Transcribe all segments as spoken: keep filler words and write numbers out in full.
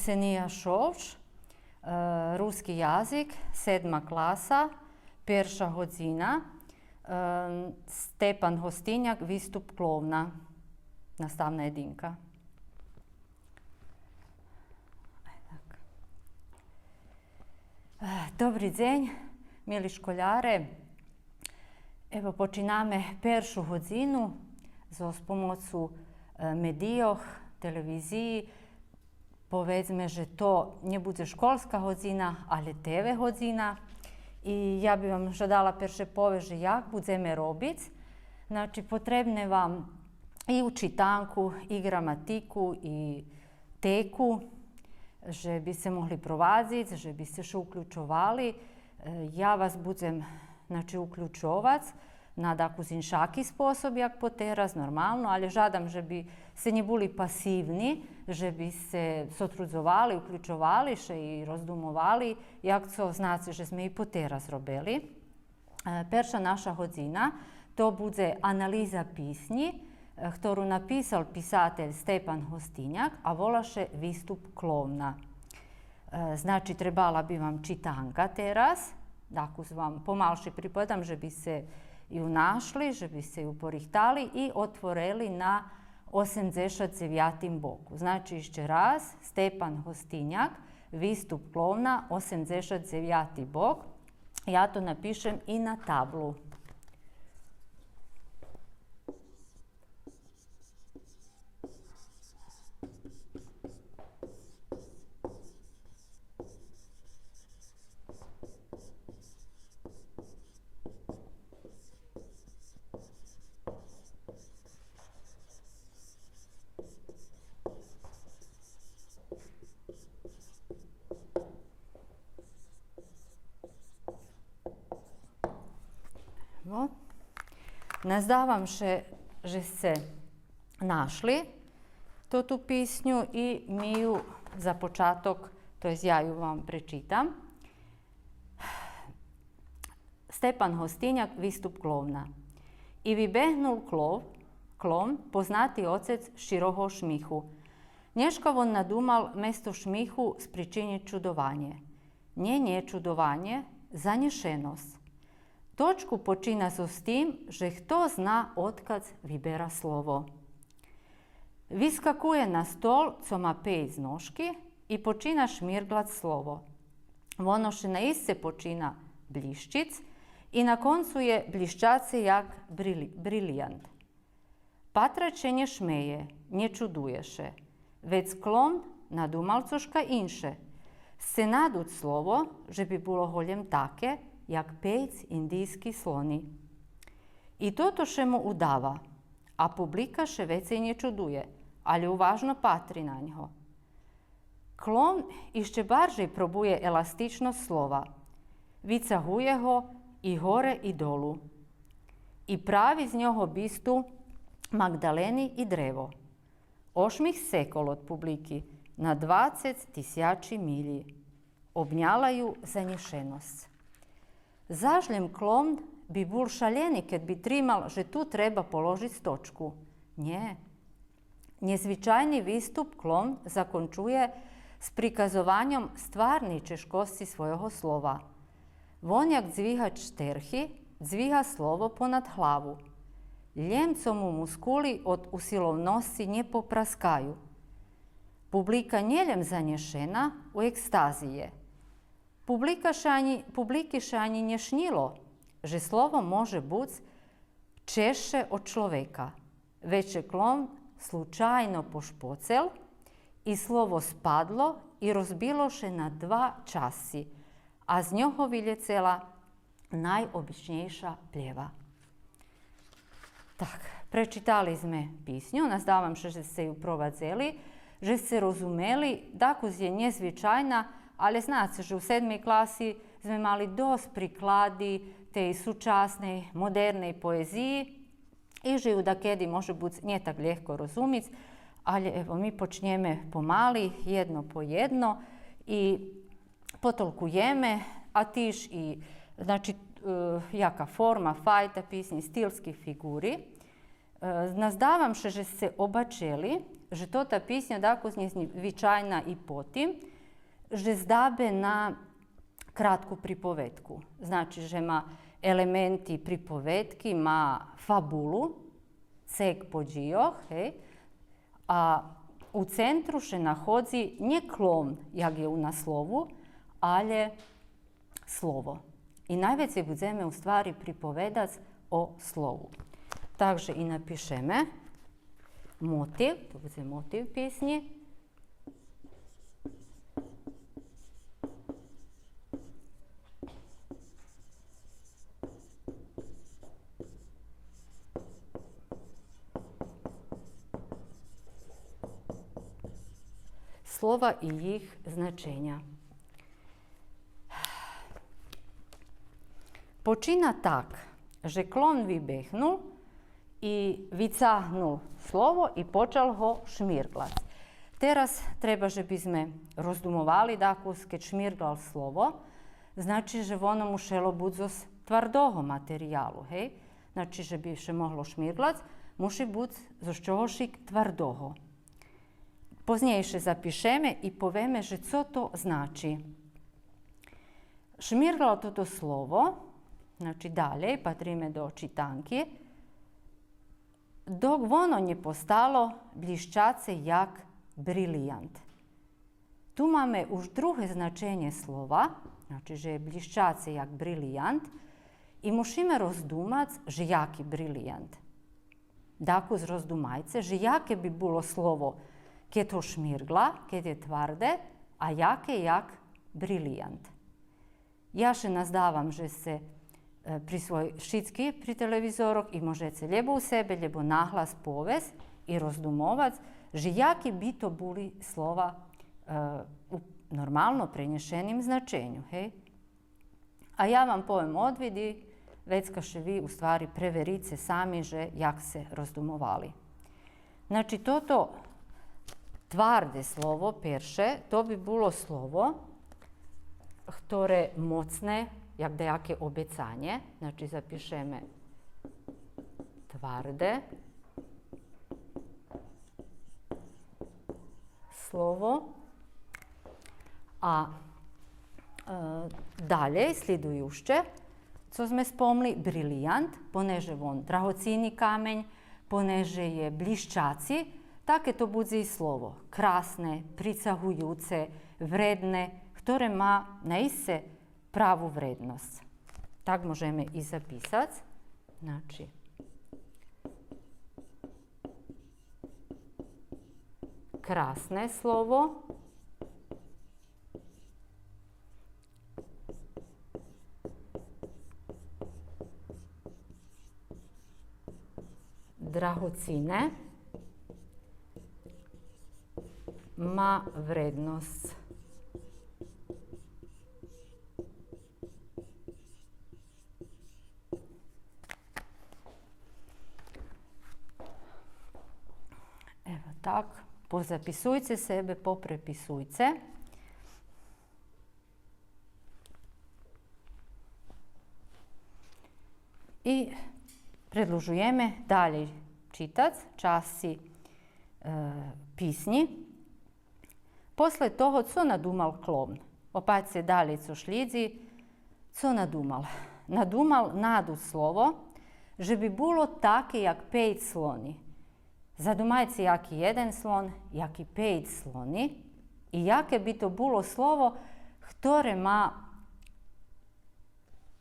Ксения Шовш, е, руски язик, седма класа, перша годзина, е, Степан Гостиняк, виступ клоуна, наставна єдинка. Ай, так. Е, добри дзень, мили школяре. Ево, починаме першу годзину зоз помоцу, е, медийох, телевизиї. Поведзме же то нє будзе школска годзина, алє Т В годзина. И я би вам жадала перше повесц же як будземе робиц. Значи, потребне вам и у читанку, и ґраматику, и теку, же би сце могли провадзиц, же би сце ше уключовали. Е, я вас будзем, значи, уключовац на дакус иншаки способ, як потераз, нормално, алє жадам же би сце нє були пасивни, же би сце сотрудзовали, уключовали ше и роздумовали, як цо, значи, же зме и потераз робели. Е, перша наша годзина, то будзе анализа писнї, е, хтору написал писатель Степан Гостиняк, а вола ше Виступ клоуна. Е, значи, требала би вам читанка тераз, дакус вам помалше приповедам же би сце ю нашли, же би сце ю порихтали и отворели на осемдзешат дзевятим боку. Значи, ище раз, Степан Гостиняк, Виступ клоуна, осемдзешат дзевяти бок. Я то напишем и на таблу. Во. Наздавам ше же сце нашли тоту писню и ми ю за початок, то єст я ю вам пречитам. Степан Гостиняк, Виступ клоуна. И вибегнул клов-, клоун, познати оцец широкого шмиху. Нєшка вон надумал место шмиху спричинїц чудованє. Нє, нє чудованє, занєшеносц. Точку почина зоз тим же хто зна одкадз вибера слово. Вискакує на стол, цо ма пейц ножки, и почина шмирґлац слово. Воно ше наисце почина блїщиц и на концу є блїщаце як брили-, брилиянт. Патрач ше нє шмеє, нє чудує ше. Вец клоун надумал цошка инше. Сце надуц слово же би було голєм таке, як пейц индийски слони. И тото ше му удава, а публика ше вецей нє чудує, алє уважно патри на нього. Клоун ище баржей пробує еластичносц слова. Вицагує го и горе и долу. И прави з нього бисту Магдалени и древо. Ошмих сцекол од публики на двацец тисячи милї. Обняла ю занєшеносц. Заш лєм клоун би бул шалєни кед би тримал же ту треба положиц точку. Нє. Нєзвичайни виступ клоун закончує з приказованьом стварней чежкосци свойого слова. Вон як дзвигач терхи дзвига слово понад главу. Лєм цо му мускули од усиловносци нє попраскаю. Публика нє лєм занєшена, у екстази є. Публика ше анї, публики ше анї нє шнїло же слово може буц чежше од чловека. Вец ше клоун случайно пошпоцел и слово спадло и розбило ше на два часци, а з нього вилєцела найобичнєйша плєва. Так, пречитали зме писню, наздавам ше же сце ю провадзели, же сце розумели, дакус є нєзвичайна, алє знаце же у седмей класи зме мали досц приклади тей сучасней, модерней поезиї и же ю дакеди може буц нє так лєгко розумиц, алє ево, ми почнєме помали, єдно по єдно и потолкуєме, а тиж и, значи, е, яка форма, файта писнї, стилски фиґури. Е, наздавам ше же сце обачели же тота писньо дакус нєзвичайна и по тим же здабе на кратку приповедку. Значи же ма елементи приповедки, ма фабулу, цек подїйох, гей, а у центру ше находзи нє клоун, як є у наслову, алє слово. И найвецей будземе у ствари приповедац о слову. Так же и напишеме мотив, то будзе мотив писнї. Слова и їх значеня. Почина так, же клоун вибегнул и вицагнул слово и почал го шмирґлац. Тераз треба же би зме роздумовали дакус, кед шмирґлал слово, значи же воно мушело буц зоз твардого материялу, гей? Значи же би ше могло шмирґлац, муши буц зоз чогошик твардого. Познєйше запишеме и повеме же цо то значи. Шмирґлал тото слово, значи далєй, патриме до читанки, док воно нє постало блїщаце як брилиянт. Ту маме уж друге значенє слова, значи же є блїщаце як брилиянт, и мушиме роздумац же яки брилиянт. Дакус роздумайце же яке би було слово кед го шмирґла, кед є тварде, а яке як брилиянт. Я ше наздавам же сце, е, при свой, шицки при телевизорох и можеце лєбо у себе, лєбо наглас повесц и роздумовац же яки би то були слова, е, у нормално пренєшеним значеню, гей? А я вам повем одвит и вецка ше ви у ствари преверице сами же як сце роздумовали. Значи, тото тварде слово, перше, то би було слово хторе моцне, як даяке обецанє. Значи, запишеме тварде слово. А, е, далєй, слїдуюце, цо зме спомли, брилиянт, понеже вон драгоцини камень, понеже є блїщаци, таке то будзе и слово. Красне, прицагуюце, вредне, хторе ма наисце праву вредносц. Так можеме и записац. Значи, красне слово. Драгоцине. Ма вредносц. Ево так. Позаписуйце себе, попреписуйце. И предлужуєме далєй читац часци, е, писнї. После того, цо надумал клоун? Опатьце далєй цо шлїдзи, цо надумал? Надумал надуц слово же би було таке як пейц слони. Задумайце яки єден слон, яки пейц слони и яке би то було слово хторе ма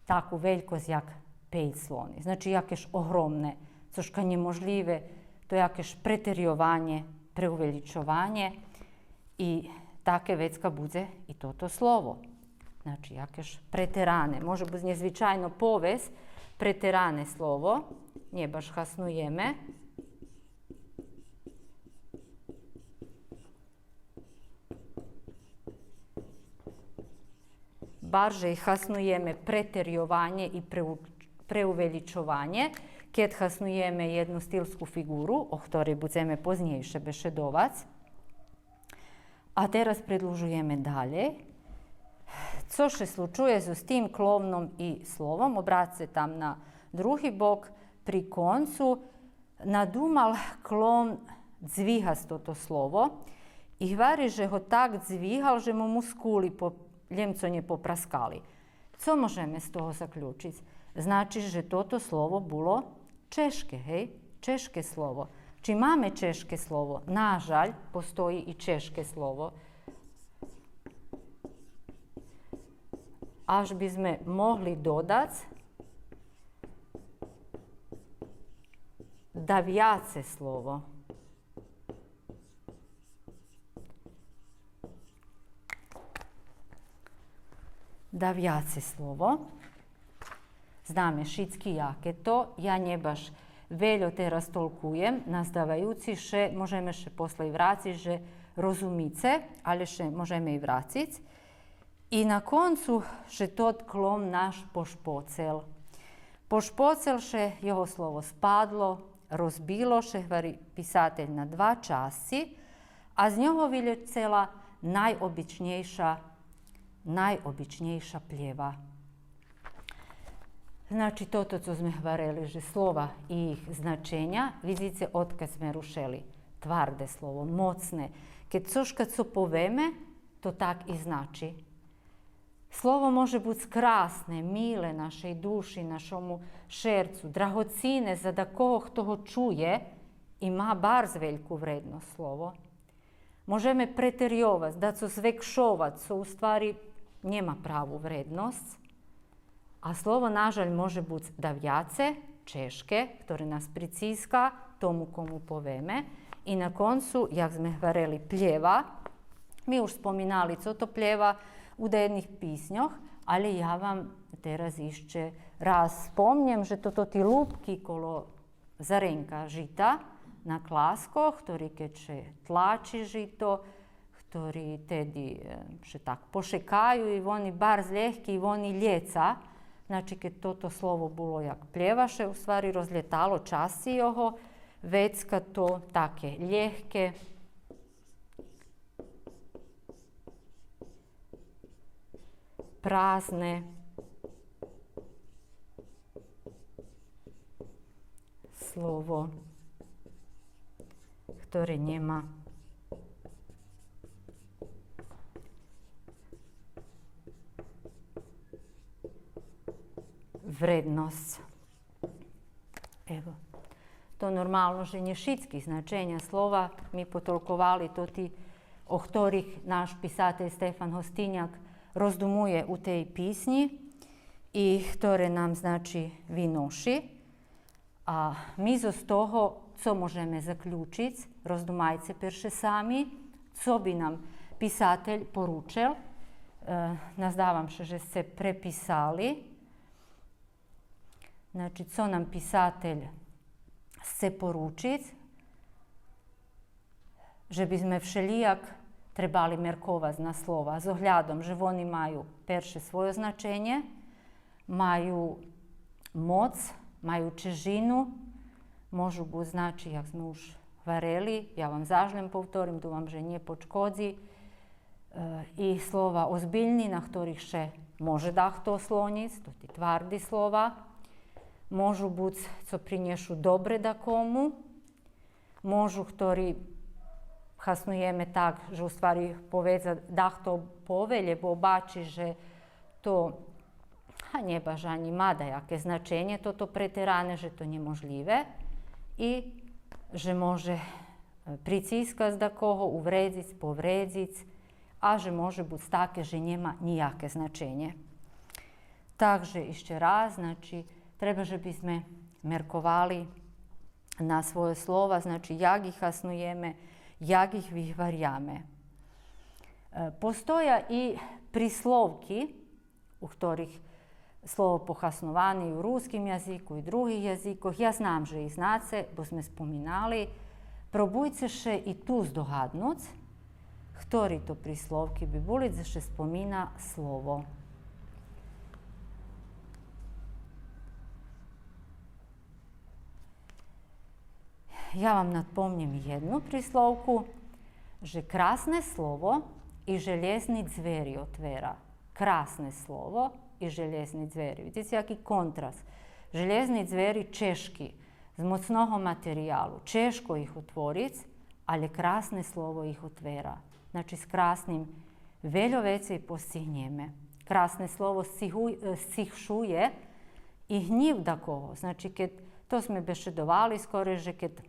таку велькосц як пейц слони. Значи, якеш огромне, цошка нєможлїве, то якеш претерйованє, преувелїчованє и таке вецка будзе и тото слово. Значи, якеш претеране. Може буц нєзвичайно повесц претеране слово, нє баш хаснуєме. Баржей хаснуєме претерйованє и преу-, преувелїчованє, кед хаснуєме єдну стилску фиґуру, о хторей будземе познєйше бешедовац. А тераз предлужуєме далєй. Цо ше случує зоз тим клоуном и словом? Обрацце там на други бок, при концу. Надумал клоун дзвигац тото слово. И гвари же го так дзвигал же му мускули по, лєм цо нє попраскали. Цо можеме з того заключиц? Значи же тото слово було чежке, гей? Чежке слово. Чи маме чежке слово? Нажаль, постої и чежке слово. Аж би зме могли додац давяце слово. Давяце слово. Знаме шицки яке то. Я нє баш вельо тераз толкуєм, наздаваюци ше, можеме ше после и врациц же розумице, але ше можеме и врациц. И на концу ше тот клом наш пошпоцел. Пошпоцел ше, його слово спадло, розбило ше, гвари писатель, на два часци, а з нього вилєцела найобичнєйша, найобичнєйша плєва. Значи, тото цо зме гварели, же слова и їх значеня, видзице, одкадз зме рушели. Тварде слово, моцне. Кед цошка цо повеме, то так и значи. Слово може буц красне, миле нашей души, нашому шерцу, драгоцине за дакого хто го чує и ма барз вельку вредносц слово. Можеме претерйовац, дацо звекшовац, цо у ствари нєма праву вредносц. А слово, нажаль, може буц давяце, чежке, хторе нас прициска тому кому повеме. И на концу, як зме гварели, плєва. Ми уж споминали цо то плєва у даєдних писньох, але я вам тераз ище раз спомнєм же тото тоти лупки коло заренка жита на класкох, хтори кед ше тлачи жито, хтори теди, е, ше так пошекаю и вони барз лєгки, и вони лєца. Значи, кед тото слово було як плєва, ше у ствари розлєтало часци його, вецка то таке лєгке, празне слово, хторе нєма вредносц. Ево. То нормално же нє шицки значеня слова ми потолковали, тоти о хторих наш писатель Стефан Гостиняк роздумує у тей писнї и хторе нам, значи, виноши. А ми зоз того цо можеме заключиц, роздумайце перше сами, цо би нам писатель поручел. Е, наздавам ше же сце преписали. Значи, цо нам писатель сце поручиц, же би зме вшелїяк требали мерковац на слова, з оглядом же вони маю перше свойо значенє, маю моц, маю чежину, можу буц, значи, як зме уж гварели, я вам заш лєм повторим, думам же нє пошкодзи, е, и слова озбильни, на хторих ше може дахто ослонїц, тоти тварди слова, можу буц цо принєшу добре дакому, можу хтори хаснуєме так же у ствари поведза дахто повелє, бо бачи же то, а нє баш анї ма даяке значенє, тото претеране, же то нєможлїве и же може, е, прицискац дакого, увредзиц, повредзиц, а же може буц таке же нєма нїяке значенє. Так же ище раз, значи, треба же би зме мерковали на свойо слова, значи, як их хаснуєме, як их вигваряме. Е, постоя и присловки, у хторих слово похасноване и у руским язику, и у других язикох. Я знам же их знаце, бо зме споминали. Пробуйце ше и ту здогаднуц, хтори то присловки би були, дзе ше спомина слово. Я вам надпомнєм єдну присловку, же красне слово и желєзни дзвери отвера. Красне слово и желєзни дзвери. Видзице, яки контраст. Желєзни дзвери чежки, з моцного материялу. Чежко их отвориц, Але красне слово их отвера. Значи, з красним вельо вецей постигнєме. Красне слово сциху-, е, сцихшує и гнїв дакого. Значи, кед, то зме бешедовали скорей, же кед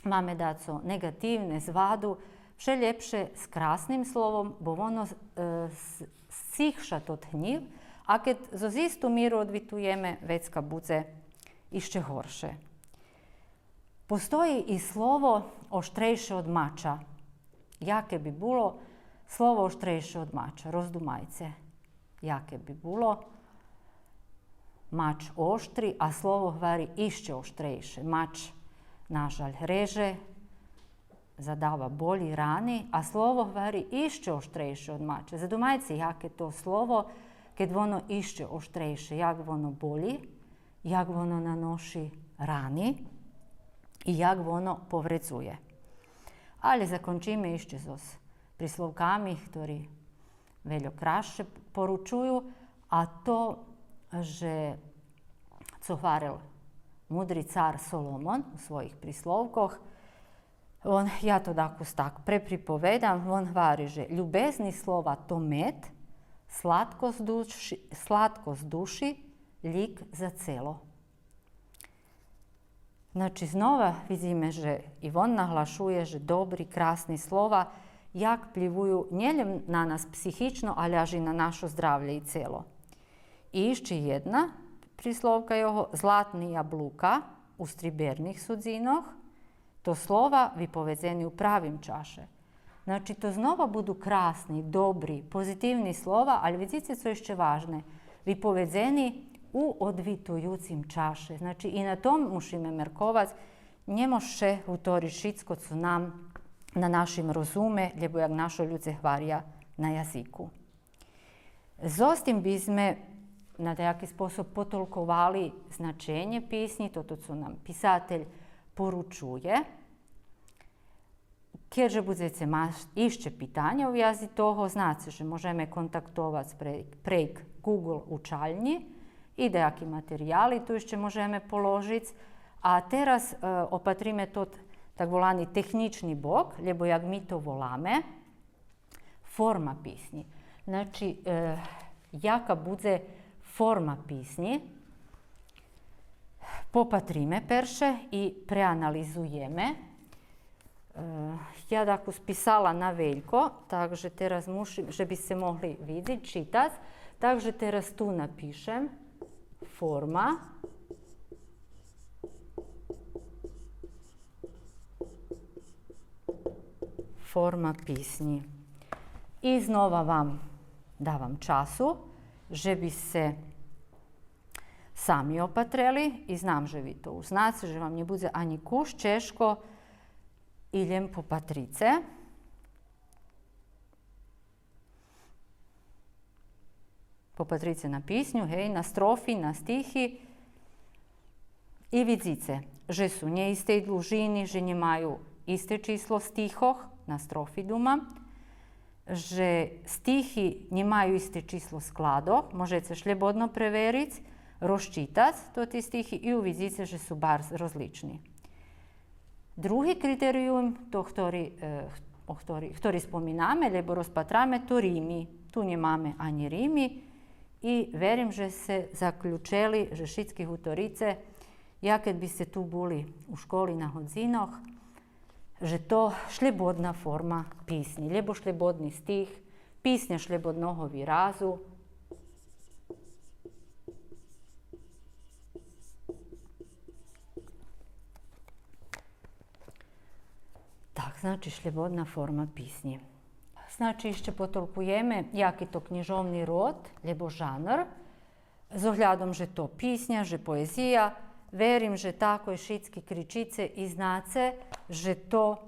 маме дацо неґативне, зваду, вше лєпше з красним словом, бо воно, е, с-, сцихша тот гнїв, а кед зоз исту миру одвитуєме, вецка будзе ище горше. Постої и слово оштрейше од мача. Яке би було слово оштрейше од мача? Роздумайце. Яке би було? Мач оштри, а слово гвари ище оштрейше. Мач, на жаль, реже, задава болї рани, а слово гвари ище оштрейше од мача. Задумайце, яке то слово, кед воно ище оштрейше, як воно болї, як воно наноши рани и як воно повредзує. Але закончиме ище зоз присловками, хтори вельо красше поручую, а то же цо гварел мудри цар Соломон у своїх присловкох, вон, я то дакус так преприповедам, вон гвари же любезни слова то мед, сладкосц души, сладкосц души, лїк за цело. Значи, знова видзиме же и вон наглашує же добри, красни слова як впливую нєлєм на нас психично, але аж и на нашо здравє и цело. И ище єдна присловка його: златни яблука у стриберних судзинох, то слова виповедзени у правим чаше. Значи, то знова буду красни, добри, позитивни слова, але видзице цо ище важне, виповедзени у одвитуюцим чаше. Значи, и на том мушиме мерковац, нє мож ше гуториц шицко цо нам на нашим розуме, лєбо як нашо людзе гваря на язику. Зоз тим би зме на даяки способ потолковали значенє писнї, тото цо нам писатель поручує. Кед же будзеце мац ище питаня у вязи того, знаце же можеме контактовац пре-, прейґ Google учальнї и даяки материяли ту ище можеме положиц. А тераз, е, опатриме тот так волани технїчни бок, лєбо як ми то воламе, форма писнї. Значи, е, яка будзе форма писнї? Попатриме перше и преанализуєме. Е, я дакус писала на велько, так же тераз мушим, же би сце могли видзиц, читац. Так же тераз ту напишем форма. Форма писнї. И знова вам давам часу же би сце сами опатрели и знам же ви то уж знаце, же вам нє будзе анї кус чежко, и лєм попатрице. Попатрице на писню, гей, на строфи, на стихи. И видзице же су нєистей длужини, же нє маю исте число стихох, на строфи думам, же стихи нє маю исте число складох, можеце шлєбодно превериц, розчитац тоти стихи и увидзице же су барз розлични. Други критериюм, то хтори, е, о хтори, хтори споминаме, лєбо розпатраме, то рими. Ту нє маме анї рими и верим же сце заключели же шицки гуторице, як кед би сце ту були у школи на годзинох, же то шлєбодна форма писнї, лєбо шлєбодни стих, писня шлєбодного виразу. Так, значи, шлєбодна форма писнї. Значи, ище потолкуєме яки то кнїжовни род, лєбо жанр, з оглядом же то писня, же поезия, верим же такой шицки кричице и знаце же то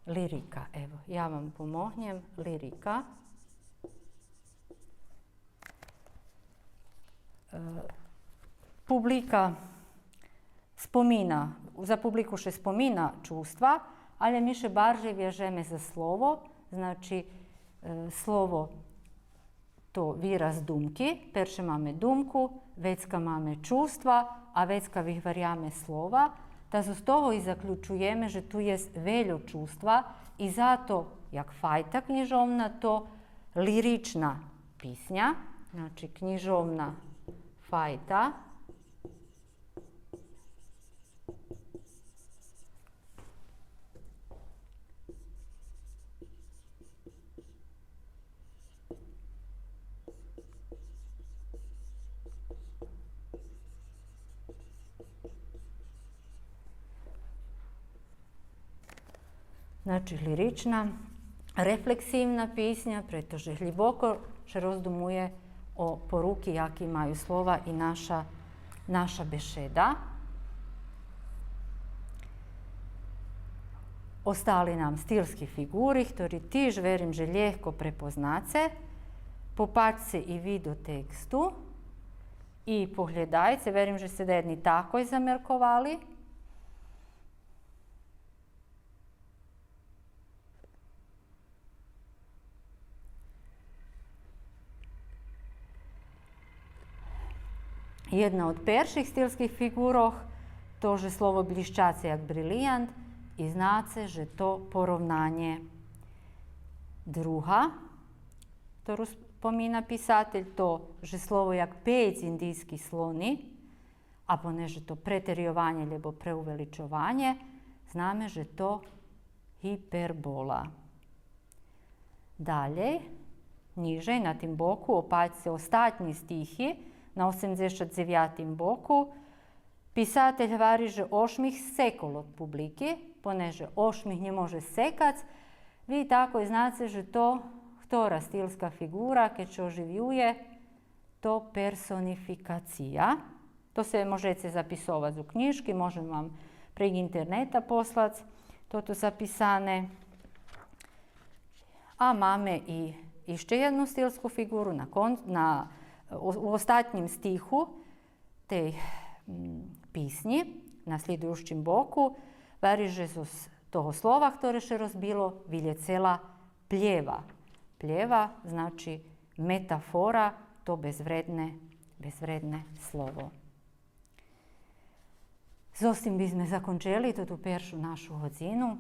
лирика. Ево, я вам помогнєм. Лирика. Е, публика спомина, за публику ше спомина чувства, але ми ше баржей вяжеме за слово, значи, е, слово то вираз думки. Перше маме думку, вецка маме чувства, а вецка вигваряме слова. Та зоз того и заключуєме же ту єст вельо чувства и зато, як файта кнїжовна, то лирична писня, значи кнїжовна файта. Значи, лирична, рефлексивна писня, прето же глїбоко ше роздумує о поруки, яки маю слова и наша, наша бешеда. Остали нам стилски фиґури, хтори тиж, верим же, лєгко препознаце. Попатьце и ви до тексту и поглєдайце, верим же сце даєдни такой замерковали. Єдна од перших стилских фиґурох, то же слово блїщаце як брилиянт, и знаце же то поровнанє. Друга, хтору спомина писатель, то же слово як пейц индийски слони, а понеже то претерйованє лєбо преувеличованє, знаме же то гипербола. Далєй, нїжей на тим боку, опатьце остатнї стихи, на осемдзешат дзевятим боку, писатель гвари же ошмих секол од публики, понеже ошмих нє може секац, ви такой знаце же то хтора стилска фиґура, кед ше оживює, то персонификация. То сце можеце записовац у кнїжки, можем вам прейґ интернета послац тото записане. А маме и ище єдну стилску фиґуру на кон-, на, у, у остатнїм стиху тей, м, писнї, на слїдуюцим боку, гвари же зоз того слова хторе ше розбило, вилєцела плєва. Плєва, значи метафора, то безвредне, безвредне слово. Зоз тим бизме закончели тоту першу нашу годзину,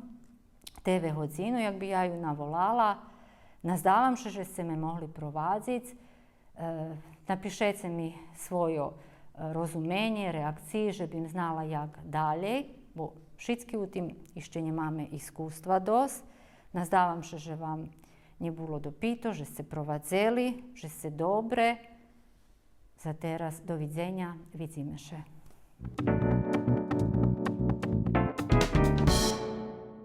Т В годзину, як би я ю наволала. Наздавам ше же сце ме могли провадзиц. Е, напишеце ми свойо, е, розуменє, реакциї, же бим знала як далєй, бо шицки у тим ище нємаме искуства досц. Наздавам ше же вам нє було допито, же сце провадзели, же сце добре. За тераз, до видзеня, видзиме ше.